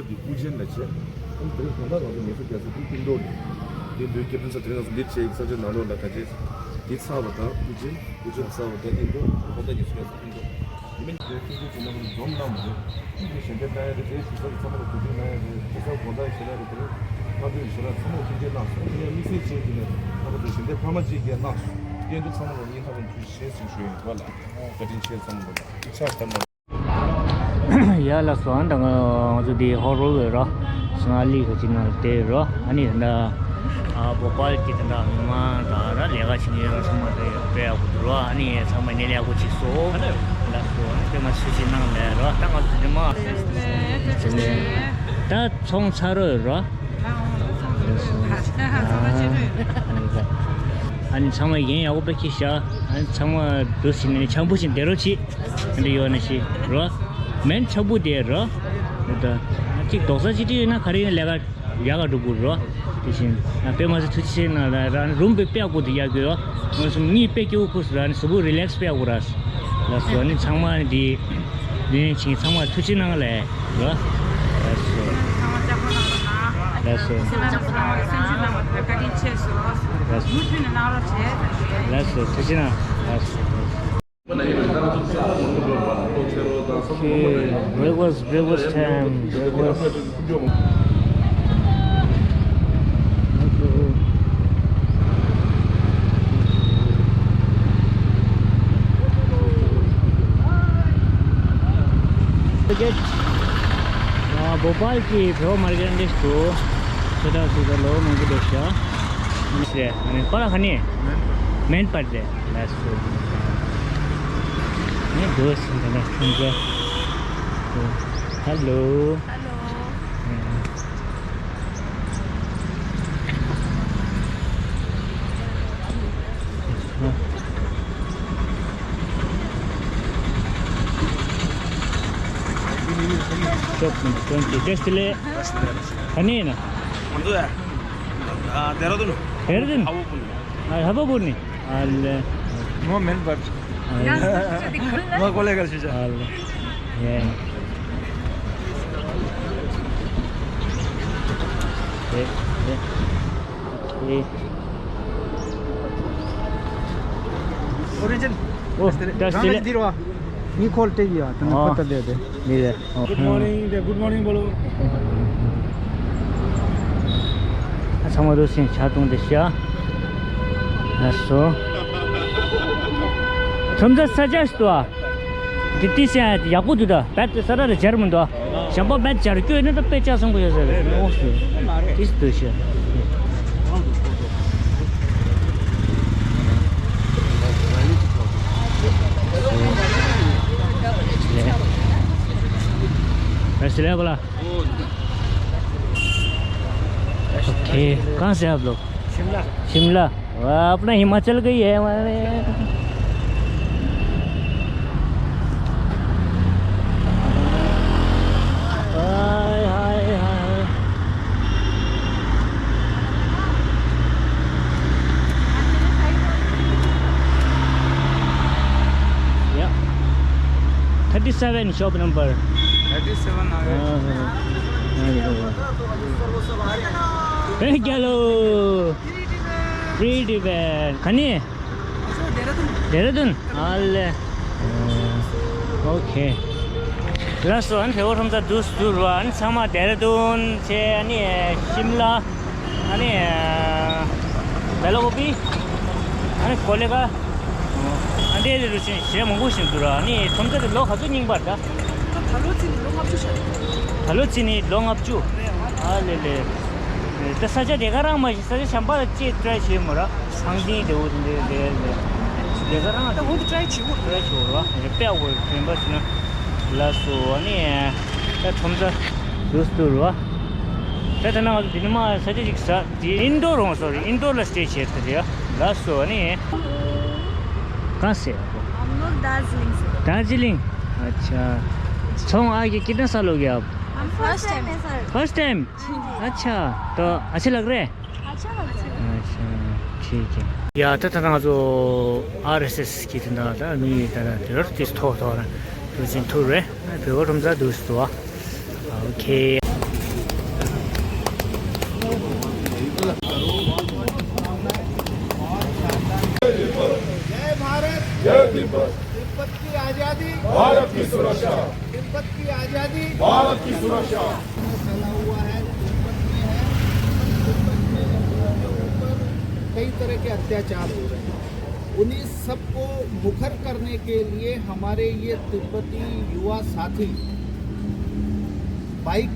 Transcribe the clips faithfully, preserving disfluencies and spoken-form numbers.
འདི་ཀུ་ཅན་ལ་བྱས། ཨ་ནི་དེ་རིང་དགོང་དག་ང་ཚོ་ངལ་གསོ་རྒྱག་ས་འདི་ཨིན་ཌོར་རེད། འདི་མདོའི་ཁེ་ཕན་ས་དེ་རིང་ང་ཚོ་འདིར་བྱས་ཡིན་ས་ཆ་ནང་ལོགས་ལ་ག་ཅེ། འདི་ཚར་བ་དང་ཀུ་ཅན་ཀུ་ཅན་ཚར་བ་དང་ཨིན་ཌོར་དགོང་དག་ངལ་གསོ་རྒྱག་ས་ཨིན་ཌོར། ཡིན་ནའི་དེ་ཐུགས་རྗེ་ཆེ་ན་འཛོམས་གནང་མ་རེད། ཐུགས་རྗེ་ཞལ་འདེབས་གནང་ཡ་རེད། དེ་ཞུ་ས་ཚང་མ་ལ་གོ་སྒྲིག་གནང་ཡ་རེད། ཁ་སང་དགོང་དག་ཞལ་ལག་རེད། དེ་རིང་ཁ་ཐུག་ཞལ་ལག་ཚང་མ་ཐུགས་རྗེ་གནང་སོང་། དེ་ཡང་དམིགས་བསལ་བྱས་དེ་ནས་ཨ་ཁ་ཐུག་ཞལ་འདེབས་ཕ་མ་གཅིག་གིས་གནང་སོང་། སྐྱེས་འགྲོ་ཚང་མ་ལ་སྙིང་ཐག་པ་ནས་ཐུགས་རྗེ་ཆེ་ཟེར་ཞུ་ཡིན་པ་ལ། བཀའ་དྲིན་ཆེ་ཚང་མ་ལ། ཡ་ལགས་སོ། ཨ་ད་ང་ཚོ་འདི་ཧོ་རོ་ཡོད་ར། སོ་ན་ལི་ཁ་ཅིག་ནང་དེ་ཡོད་ར། ཨ་ནི་ད་ཨ་བོ་པལ་གྱི་ད་མི་མང་དང་ར་ལས་ཀ་བྱེད་མཁན་ཚང་མ་དེ་དཔེ་ཡག་པོ་འདུག་ར། ཨ་ནི་ཚང་མ་ནས་ལས་ཡག་པོ་བྱེད་སོ། ལགས་སོ། ཨ་ནི་དཔེ་མ་སུ་ཞིག་གནང་ལས་ར། ད་ང་ཚོ་འདི་མ་ད་ཚོང་ཚར་རོ་ཡོད་ར། ཨ་ནི་ཚང་མ་ཡན་ཡག་པོ་དཔེ་ཁྱི་ཤ། ཨ་ནི་ཚང་མ་འདུག་ཞིག་ནས་ཆང་བུ་ཞིག་བསྡད་རོགས་གྱིས། འདི་ཡོད་ན་ཤི་རོ། མེན་ཆག་པོ་དེ་རོ། འདི་གཅིག་རྡོག་རྩ་གཅིག་སྒྲིལ་ཡོད་ན་ག་རེ་ཡིན་ལས་ཀ་ཡག་ག་འགྲོ་དགོས་རོ། དེ་བཞིན་དཔེ་མ་ཟད་ཐུགས་རྗེ་ཆེ་གནང་ལ་རང་རུམ་པའི་དཔེ་ཡག་པོ་དེ་ཡག་གི་ཡོད། ངོས་སུ་གཉིད་དཔེ་སྐྱིད་པོ་ཁུག་སོང་། རང་གཟུགས་པོ་རི་ལེགས་དཔེ་ཡག་པོ་ར། ལགས་སོ། ནི་ཚང་མ་འདི་ལས་ཆིང་ཚང་མ་ཐུགས་རྗེ་གནང་ལས་རོ། ལགས་སོ། ཚང་མ་ལྕགས་པོ་གནང་རོགས་གནང་། ལགས་སོ། སེམས་ཅན་ཚང་མ་སེམས་ཤུགས་གནང་བ་དེ་བཀའ་དྲིན་ཆེ་ཞུ། ལགས་སོ། མུ་མཐུད་ནས་གནང་རོགས་བྱེད། ལགས་སོ། ཐུགས་རྗེ་གནང་། ལགས་སོ། Okay, breakfast, breakfast time, breakfast. Ticket. ཨ་བོ་པལ་གྱི་བོད་མར་ཀེཊ་འདི་ཞུ། ཁྱེད་རང་ཚོ་ད་ལོ་མང་པོ་འདུག་ཤག་ཨ་ནི་པ་ལ་ཁ་ནི། མེན་པར་རེད། ལགས་སོ། ནི་འདུག་སེ་འདི་ན་ཁྱོད་ཚོ། ཧ་ལོ། ཧ་ལོ། ཤོབ་ནི་ཀྲོན་ཏི་ཏེ་སི་ལེ། ཁ་ནི་ན། ང་ཚོ་ཡ། ཨ། ལྡེ་ར་ལྡུན། ལྡེ་ར་ལྡུན། ཧ་བོ་པུར་ནི། ཨ། ཧ་བོ་པུར་ནི། ཨ་ལེ། ངོ་མེན་པར། ཨ་ལེ། ང་ཀོ་ལེ་གར་ཞུ་ཅག་ཨ་ལེ། ཡེ། ཡེ། ཡེ། ཨོ་རི་ཇིན། ཨོ། ད་སི་ལེ། ངའི་ཁོལ་ཏེ་ཡ་ད་ནི་ཨོ། ཁོ་ད་དེ་དེ། ནི་རེད། ཨོ། Good morning. Good morning, bolo. ཚང་མ་རུ་སིན་ཆ་དུང་དེ་ཤ། ཨ་སོ། ཁྲོམ་ས་ས་ཆ་ཞིག་ཏུ་ཨ། དེ་ཏི་སེ་ཡག་པོ་འདུག་ད་བད་དེ་ས་ར་རེ་སྦྱར་མི་འདུག་ཞམ་པ་བད་སྦྱར་སྐྱོ་ནི་ད་དཔེ་ཆ་བཟང་པོ་ཡོད་ས་རེད། ཨོ་སི་ཏི་སི་འདུག་ཤ། ཨ་སི་ལེ་བ་ལ། ओके, कहाँ से आप लोग? शिमला। शिमला। वाह, अपना हिमाचल का ही है हमारे। हाय, हाय, हाय। Yeah. Thirty seven shop number. Thirty seven आ गए। हाँ, हाँ। हाँ, हाँ। ए, क्या लो? Pretty ban. खनी? देहरादून। देहरादून? हाल। ओके। ལགས་སོ། ཨ་ནི་བོད་ཁྲོམ་ས་འདུག་སེ་འདུག་ར། ཨ་ནི་ཚང་མ་ལྡེ་ར་ལྡུན་བྱས། ཨ་ནི་ཤིམ་ལ། ཨ་ནི་བེ་ལ་ཀོ་པི། ཨ་ནི་ཀོ་ལེ་གྷལ། ཨ་འདྲ་རེ་རུ་ཆེན་གཞན་མང་པོ་ཞིག་འདུག་ར། ཨ་ནི་ཁྲོམ་ས་དེ་ལོ་ག་ཚོད་རྙིང་པ་རེད་ད། ད་ལོ་རྩིས་ནས་ལོ་ལྔ་བཅུ་ཆགས་རེད། ད་ལོ་རྩིས་ནས་ལོ་ལྔ་བཅུ། ཨ་ལེ་ལེ། ད་ས་ཆ་དེ་ག་རང་མ་གཞི་ས་ཆ་གཞན་པ་ལ་ཅིག་ཊ་རའི་བྱེད་མོ་ར། ཚང་ཚིང་དེ་འོ་དེ་འདྲ་དེ་དེ་ག་རང་ད་འོ་དེ་ཊ་རའི་བྱེད་དགོས། ཊ་རའི་བྱེད་དགོས་ར། དཔེ་ཡག་པོ་དྲན་པ་བྱུང་ན། ལགས་སོ། ཨ་ནི་ད་ཁྲོམ་ས་འདུག་སེ་འདུག་ར། ད་ད་ནང་དེ་ནི་མ་ས་ཆ་ཅིག་ས་དེ་ཨིན་ཌོར་རོང་སོ་རི་ཨིན་ཌོར་ལ་སི་ཊེ་བྱས་ཏེ་རེད། ལགས་སོ། ཨ་ནི། གང་ཟེར། हम लोग दार्जिलिङ से। दार्जिलिङ। अच्छा। ཚོང་ཨ་གི कितने साल हो गया आप? हम फर्स्ट टाइम है सर। First time. अच्छा, तो अच्छे लग रहे हैं? अच्छा लग रहा है। अच्छा, ठीक है। ཡ་ད་ད་ང་ཚོ་ཨར་ཨེས་ཨེས་ཀྱི་དེ་འདྲ་ད་མི་ཡི་དེ་འདྲ་དེ་ར་དེ་ཐོག་ཐོག་ན་དུ་ཅིན་ཐུག་རེད། བོད་པ་ཁྲོམ་ས་དུ་སུ་དུ་ཨ། ཨོ་ཁེ། तिब्बत की आजादी, भारत की सुरक्षा। फैला हुआ है, तिब्बत में है। तिब्बत में लोगों के ऊपर कई तरह के अत्याचार हो रहे हैं। उन्हीं सबको मुखर करने के लिए हमारे ये तिब्बती युवा साथी बाइक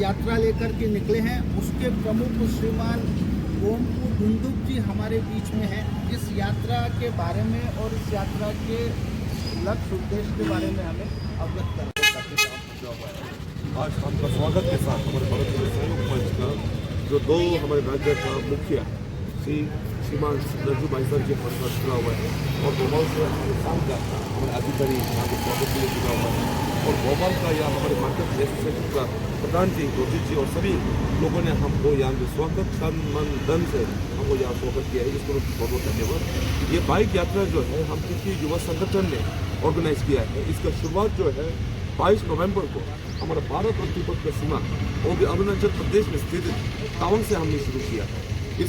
यात्रा लेकर के निकले हैं। उसके प्रमुख श्रीमान गोमपू धुंधुक जी हमारे बीच में हैं। इस यात्रा के बारे में और इस यात्रा के लक्ष्य उद्देश्य के बारे में हमें अवगत करें। आज आपका स्वागत के साथ हमारे भारत के सहयोग मंच का जो दो हमारे राज्य का मुखिया श्री श्रीमान रज्जू भाई साहब जी हमारे साथ जुड़ा हुआ है और भोपाल से हमारे साथ का हमारे अधिकारी यहाँ पे स्वागत के लिए जुड़ा हुआ है और भोपाल का या हमारे मार्केट एसोसिएशन का प्रधान जी, रोहित जी और सभी लोगों ने हमको यहाँ पे स्वागत, तन, मन, धन से हमको यहाँ स्वागत किया है, इसको बहुत बहुत धन्यवाद। ये बाइक यात्रा जो है हम तिब्बती युवा संगठन ने ऑर्गेनाइज किया है। इसका शुरुआत जो है बाईस नवंबर को हमारा भारत और तिब्बत का सीमा, वो भी अरुणाचल प्रदेश में स्थित तवांग से हमने शुरू किया है। इस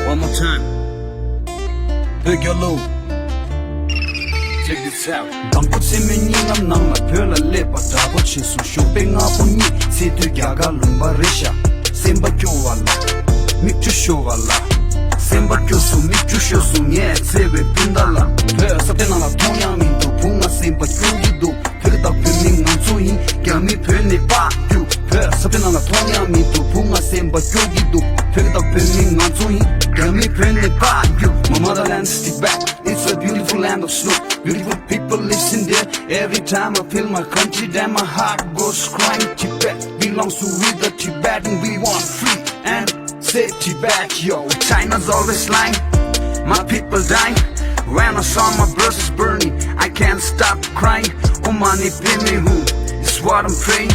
One more time. བོད་རྒྱལ་ལོ། Check this out. དང་པོ་ཚེ་མའི་གཉིད་ལམ་ནང་ལ་བོད་ལ་སླེབས་པ་འདྲ་པོ་བྱས་སོང་། ཞོགས་པའི་སྔ་པོ་གཉིད་སད་དུས་རྒྱ་གར་ལུང་པ་རེད་ཤག་སེམས་པ་སྐྱོ་བ་ལ། མིག་ཆུ་ཤོར་བ་ལ། སེམས་པ་སྐྱོ་སོང་། མིག་ཆུ་ཤོར་སོང་། ངའི་བརྩེ་བའི་སྤུན་ཟླ་ལ། བོད་ས་གནས་ནང་ལ་མཐོང་ཡང་མི་འདུག་བུ་ང་སེམས་པ་སྐྱོ་གི་འདུག་བོད་དང་བོད་མི་ང་ཚོ་ཡིན། རྒྱ་མི་བོད་ནས་ཕར་རྒྱུགས། བོད་ས་གནས་ནང་ལ་མཐོང་ཡང་མི་འདུག་བུ་ང་སེམས་པ་སྐྱོ་གི་འདུག་བོད་དང་བོད་མི་ང་ཚོ་ཡིན། རྒྱ་མི་བོད་ནས་ཕར་རྒྱུགས། My motherland, stick back. It's a beautiful land of snow. Beautiful people lives in there. Every time I feel my country, then my heart goes crying. Tibet belongs to we the Tibetan. We want free and safety back, yo. China's always lying. My people dying. When I saw my brothers burning, I can't stop crying. Oh, mani padme hum is what I'm praying.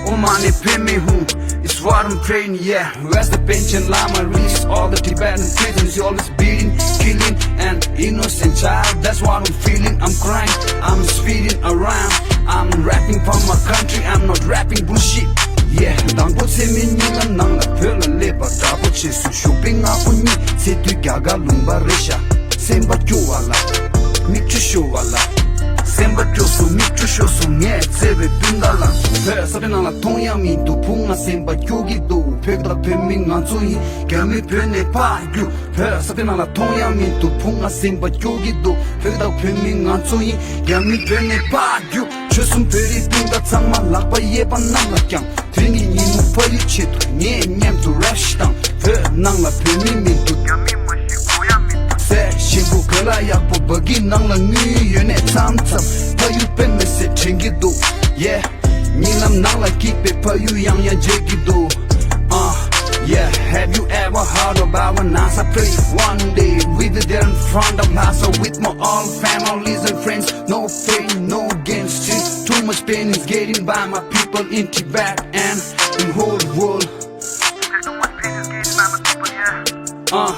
Oh, mani padme hum is what I'm praying, yeah. Where's the Panchen Lama? Release all the Tibetan prisoners. You always beating, killing, and innocent child. That's what I'm feeling. I'm crying, I'm spitting around. I'm rapping for my country, I'm not rapping bullshit. Yeah, དང་པོ་ཚེ་མའི་གཉིད་ལམ་ནང་ལ་བོད་ལ་སླེབས་པ་འདྲ་པོ་བྱས་སོང་། ཞོགས་པའི་སྔ་པོ་གཉིད་སད་དུས་རྒྱ་གར་ལུང་པ་རེད་ཤག་སེམས་པ་སྐྱོ་བ་ལ། མིག་ཆུ་ཤོར་བ་ལ། སེམས་པ་སྐྱོ་སོང་། མིག་ཆུ་ཤོར་སོང་། ངའི་བརྩེ་བའི་སྤུན་ཟླ་ལ། བོད་ས་གནས་ནང་ལ་མཐོང་ཡང་མི་འདུག་བུ་ང་སེམས་པ་སྐྱོ་གི་འདུག་བོད་དང་བོད་མི་ང་ཚོ་ཡིན། རྒྱ་མི་བོད་ནས་ཕར་རྒྱུགས། བོད་ས་གནས་ནང་ལ་མཐོང་ཡང་མི་འདུག་བུ་ང་སེམས་པ་སྐྱོ་གི་འདུག་བོད་དང་བོད་མི་ང་ཚོ་ཡིན། རྒྱ་མི་བོད་ནས་ཕར་རྒྱུགས། ཆོལ་གསུམ་བོད་རིགས་སྤུན་ཟླ་ཚང་མ། ལག་པ་གཡས་པ་གནམ་ལ་བརྐྱངས། དེ་རིང་གི་ཉིན་མོ་ཕ་ཡུལ་ཆེད་དུ་ངས་མཉམ་དུ་རེབ་ཞིག་བཏང་། བོད་ནང་ལ་བོད་མི་མི་འདུག་རྒྱ་མི་མ་ཤི་གོ་ཡ་མི་འདུག་ཟེར། ཞིང་ཁུག་གོས་ལ་ཡག་པོ་སྦ་གི་ནང་ལ་དངུལ་ཡོད་ནས་མཚམས་མཚམས་ཕ་ཡུལ་དཔེ་མི་སྲིད་དྲན་གྱི་འདུག Yeah. གཉིད་ལམ་ནང་ལ་སྐྱིད་པའི་ཕ་ཡུལ་ཡང་ཡང་མཇལ་གྱི་འདུག Uh, yeah, have you ever heard about a NASA place? One day we were there in front of NASA with my all families and friends. No pain, no gain. Still, too much pain is getting by my people in Tibet and in whole world. Uh.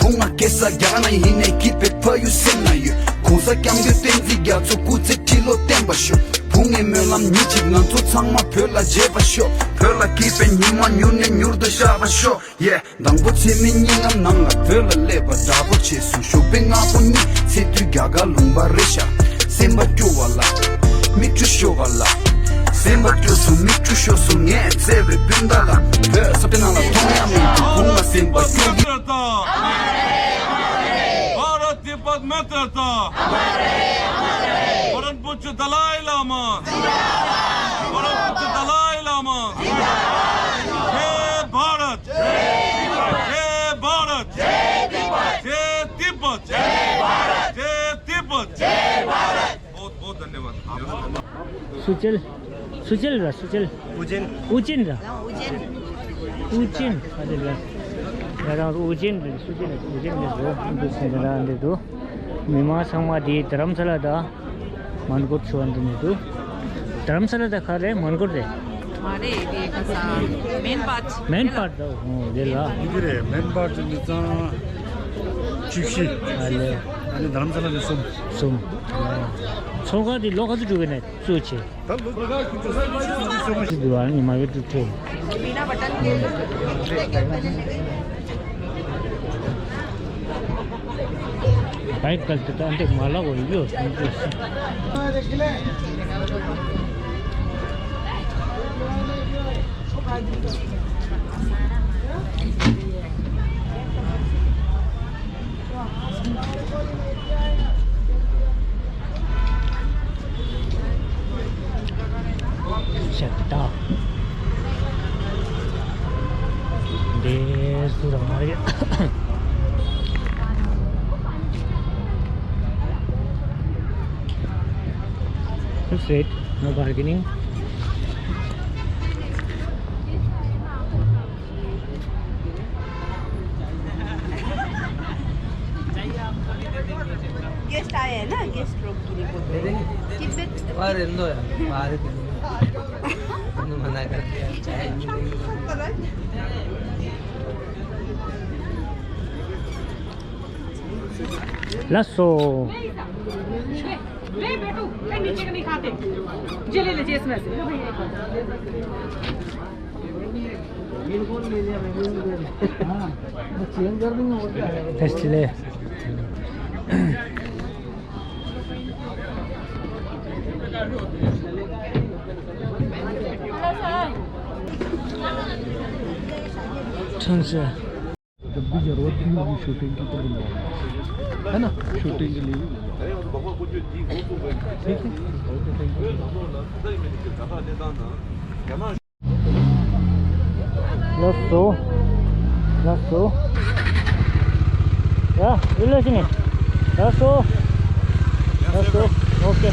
བུ་ང་སྐྱེས་ས་རྒྱ་གར་ན་ཡིན་ནས་སྐྱིད་པའི་ཕ་ཡུལ་སེམས་ན་ཡོད། གོང་ས་སྐྱབས་མགོན་བསྟན་འཛིན་རྒྱ་མཚོ་སྐུ་ཚེ་ཁྲི་ལོ་བརྟན་པར་ཤོག་བུ་ངའི་སྨོན་ལམ་ཉིན་གཅིག་ང་ཚོ་ཚང་མ་བོད་ལ་མཇལ་བར་ཤོག་བོད་ལ་སྐྱིད་པའི་ཉི་མ་མྱུར་ནས་མྱུར་དུ་ཤར་བར་ཤོག Yeah. དང་པོ་ཚེ་མའི་གཉིད་ལམ་ནང་ལ་བོད་ལ་སླེབས་པ་འདྲ་པོ་བྱས་སོང་། ཞོགས་པའི་སྔ་པོ་གཉིད་སད་དུས་རྒྱ་གར་ལུང་པ་རེད་ཤག་སེམས་པ་སྐྱོ་བ་ལ། མིག་ཆུ་ཤོར་བ་ལ། སེམས་པ་སྐྱོ་སོང་། མིག་ཆུ་ཤོར་སོང་། ངའི་བརྩེ་བའི་སྤུན་ཟླ་ལ། བོད་ས་གནས་ནང་ལ་མཐོང་ཡ་མི་འདུག་བུ་ང་སེམས་པ་སྐྱོ་གི། भारत तिब्बत मित्रता। भारत पूज्य दलाई लामा। परम पूज्य दलाई लामा। जय भारत। जय भारत। जय तिब्बत। जय तिब्बत। जय भारत। जय तिब्बत। जय भारत। बहुत बहुत धन्यवाद। सुचेल, सुचेल र सुचेल। उजेन। उजेन र। उजेन। ཨུ་ཅིན་ཨ་དེ་ལ། ང་རང་ཚོ་ཨུ་ཅིན་རེད། སུ་ཅིན་རེད། ཨུ་ཅིན་རེད་ཟེར་འདུག་ཟེར་འདི་འདྲ་འདི་འདུག་མི་མང་ཚང་མ་དེ་རྡ་རམ་ས་ལ་དང་མན་གོར་ཚོ་འདི་ནས་འདུག་རྡ་རམ་ས་ལ་དང་ག་རེ་མན་གོར་རེད། མ་རེད། དེ་ག་ས་མེན་པར་ཊི། མེན་པར་ཊི་དང་འོ་དེ་ལ། འདི་རེད། མེན་པར་ཊི་མི་ཚང་བཅུ་བཞི། ཨ་ལེ། ཨ་ནི་རྡ་རམ་ས་ལ་ནས་གསུམ། གསུམ། ཚོང་ཁང་དེ་ལོ་ག་ཚོད་འགྲོ་གི་ནས་བཙུགས་བྱས། ད་ལོ་ག་ཚོད་འགྲོ་གི་ནས་བཙུགས་བྱས། འདི་བ་ནི་མ་གི་གྲུབ་ཁྲེ། ཨའི་གལ་ཏེ་ད་འདི་མ་ལག་འོ་ཡོད། ཤ་ད། འདི་སུ་རང་མ་རེད། That's it. No bargaining. Guest आए हैं ना, गेस्ट लोग के लिए बोलते हैं। तिब्बत। और रहने दो यार, बाहर ही रहने दो। मैंने मना कर दिया, चाय नहीं देंगे। ལགས་སོ། ले बेटू, ये नीचे का नहीं खाते। ये ले लीजिए इसमें से। हाँ, बस चेंज कर देंगे, और क्या है? टेस्ट ले। जब भी जरूरत भी होगी शूटिंग की तो बुलवाओ, है ना? शूटिंग के लिए भी बुलवाओ। ठीक है, okay, thank you. Let's go. Let's go. Yeah, relaxing. Let's go. Let's go. Okay.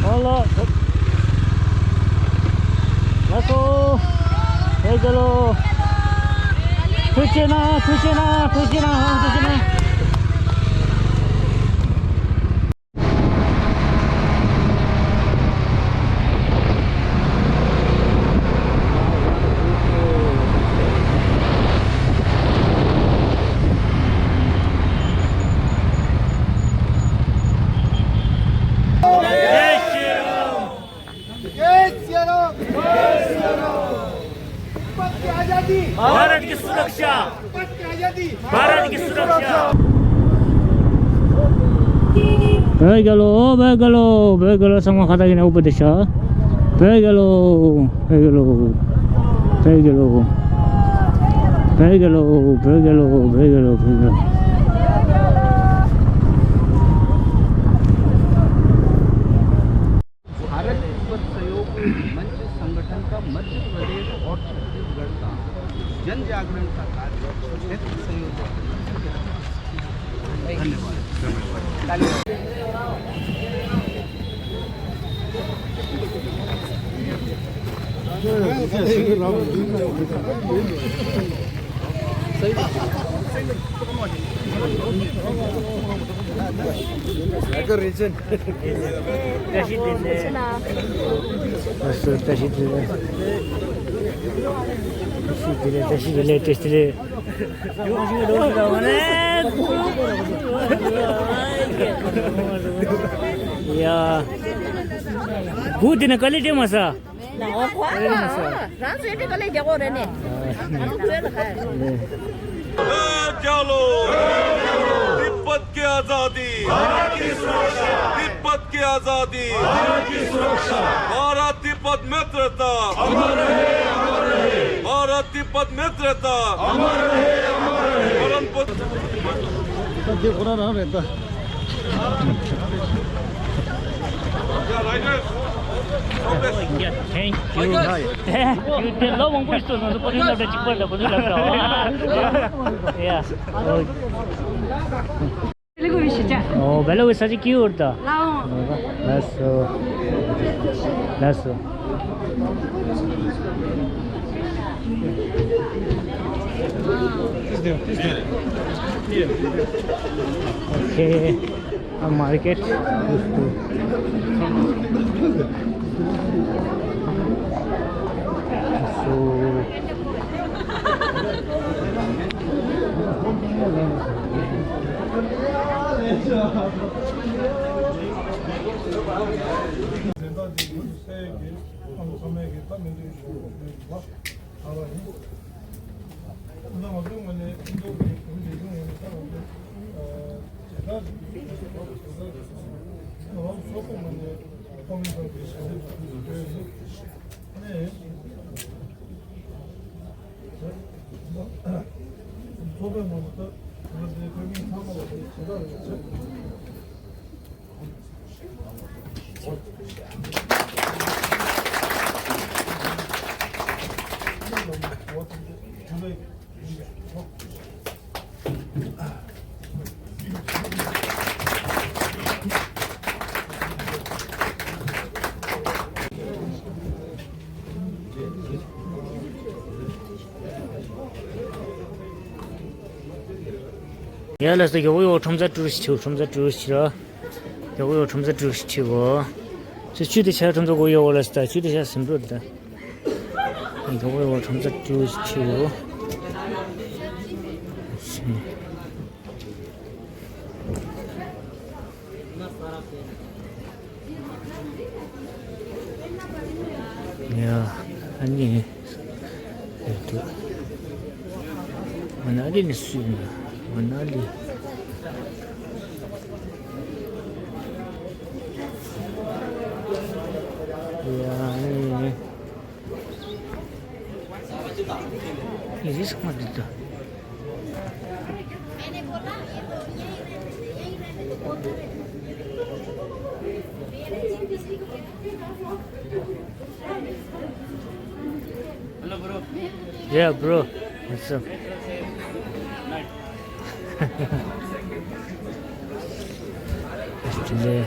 Hello. Let's go. Hey, hello. Tuchina, Tuchina, Tuchina, Tuchina. जय सिया राम। जय सिया राम। तिब्बत की आजादी। भारत की सुरक्षा। भारत की सुरक्षा। བོད་རྒྱལ་ལོ། བོད་རྒྱལ་ལོ། བོད་རྒྱལ་ལོ། ཚང་མ་ཁ་བཏགས་ཀྱི་ནང་དབུ་པ་དེ་ཤ། བོད་རྒྱལ་ལོ། བོད་རྒྱལ་ལོ། བོད་རྒྱལ་ལོ། བོད་རྒྱལ་ལོ། བོད་རྒྱལ་ལོ། བོད་རྒྱལ་ལོ། भारत तिब्बत सहयोग मंच संगठन का मध्य प्रदेश और छत्तीसगढ़ का जन जागरण का कार्य क्षेत्र संयोजक। धन्यवाद। ཡ། གུ་དེ་ན་དཀའ་ལས་དྲན་མ་ས། ལ་འོ་ཁོ་ཨ་རང་ཚོའི་དེ་དཀའ་ལས་རྒྱག་གོ་རེད་ནས། ང་ཚོ་བོད་ལ་ཧ། ལ་ཅ་ལོ། तिब्बत की आजादी। भारत की सुरक्षा। तिब्बत की आजादी। भारत की सुरक्षा। भारत तिब्बत मित्रता। अमर रहे, अमर रहे। भारत तिब्बत मित्रता। अमर रहे, अमर रहे। परम पुत्र। Thank you. Thank you. དེ་ལོ་མང་པོ་ཞིག་ཚོ་ང་ཚོ་པོ་ཏི་སློབ་གྲྭ་གཅིག་པར་དང་པོ་ཏི་སློབ་གྲྭ་བ། ཡ། ཨོ། བེ་ལོ་བི་ས་ཅི་ཀི་ཡོད་ད། ལགས་སོ། ལགས་སོ། ལགས་སོ། Okay, a market used to. So, ཡ་ལ་སྟེ་གོ་ཡོ་ཁྲོམ་ས་ཀྲུ་ཞིག་ཆེ་ཁྲོམ་ས་ཀྲུ་ཞིག་ར། གོ་ཡོ་ཁྲོམ་ས་ཀྲུ་ཞིག་ཆེ་གོ། ཚེ་ཆུ་དེ་ཆ་ཁྲོམ་ས་གོ་ཡོ་གོ་ལ་སྟེ་ཆུ་དེ་ཆ་སིམ་རོ་ད། གོ་ཡོ་ཁྲོམ་ས་ཀྲུ་ཞིག་ཆེ་གོ། ཡ། ཨ་ནི། ཡ་དུ། མ་ན་ལི་ནི་སུ་ཡིན་ན། མ་ན་ལི། ཡ་ཨ་ནི། Is this one? Hello, bro. Yeah, bro. What's up? Today.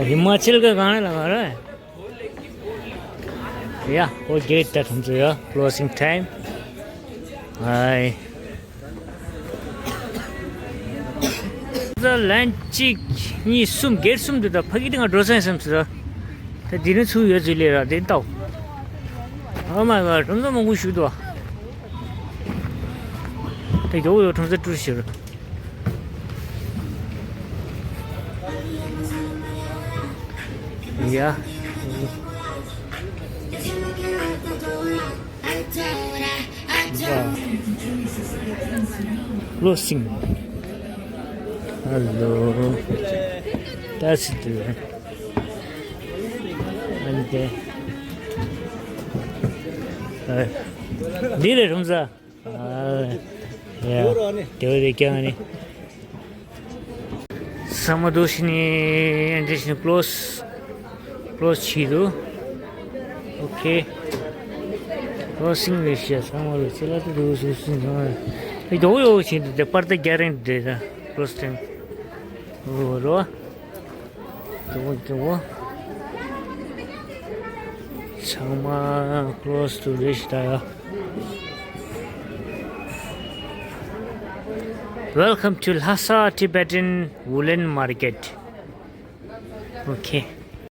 Himachal का गाना लगा रहा है। Yeah, we get that from the closing time. Hi. The line གཅིག་གཉིས་གསུམ་གེ་ཊི་གསུམ་དུ་ད་ཕ་གི་དེ་ང་འགྲོ་སེམས་སེམས་སུ་ད་དེ་ནི་ཚུགས་ཡོད་ཚུལ་ལས་ར་དེ་ལྟའོ། Oh my god, རུམ་ཚོ་མང་པོ་ཞུ་དོ། དེ་གོ་ཡོ་ཁྲོམ་ས་ཀྲུ་ཞིག་ར། ཡ། Closing. Hello. That's it. And, uh, འདི་རེད་རུམ་ས། ཡ། དེ་བས་དེ་ཀྱང་ནི། ཚང་མ་འདུག་ཤི་ནི་འདི་ཤི་ནི་ཀློ་སི་ཀློ་སི་བྱེད་འདུག་ཨོ་ཁེ། ཀློ་སི་སིང་རེད་ཤག་ཚང་མ་རེད་ཚེ་ལ་དུ་འདུག་སུ་སུ་ཚང་མ་རེད། ཨེ་དོ་ཡོ་བྱེད་འདུག་དེ་པར་ད་རྒྱ་རིང་འདྲེ་ད་ཀློ་སི་ཊེམ་འོ་རོ། དེ་བོ་དེ་བོ། ཚང་མ་ཀློ་སི་ཏུ་རེ་ཞིག་ད་ཡ། Welcome to Lhasa Tibetan Woolen Market. Okay.